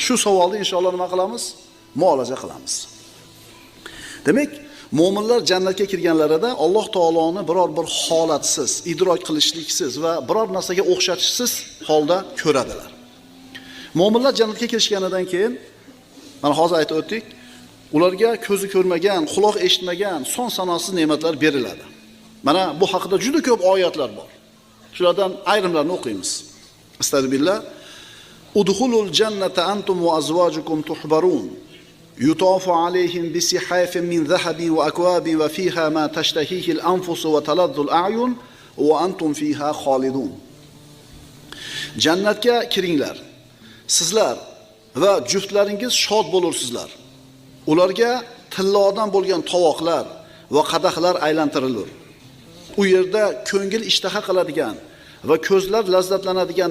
Shu savolni inshaalloh nima qilamiz? Muolaja qilamiz. Demak, mo'minlar jannatga kirganlarida Alloh taoloni biror bir holatsiz, idrok qilishliksiz va biror narsaga o'xshatishsiz holda ko'radilar. Mo'minlar jannatga kirishganidan keyin mana hozir aytib o'tdik, ularga ko'zi ko'rmagan, quloq eshitmagan son sanoqsiz ne'matlar beriladi. Mana bu haqida juda ko'p oyatlar bor. Shulardan ayrimlarini o'qiymiz. Astagfirullah. Udkhulul jannata antum va azvajukum tuhbarun. Yutafu alayhim bisihafin min zahabin va akwabin va fiha ma tashtahihi al-anfus va taladdu al-a'yun va antum fiha khalidun. Jannatga kiringlar. Sizlar va juftlaringiz shod bo'lursizlar. Ularga tillodan bo'lgan tovoqlar va qadahlar aylantirilir. U yerda ko'ngil ishtaha qiladigan va ko'zlar lazzatlanadigan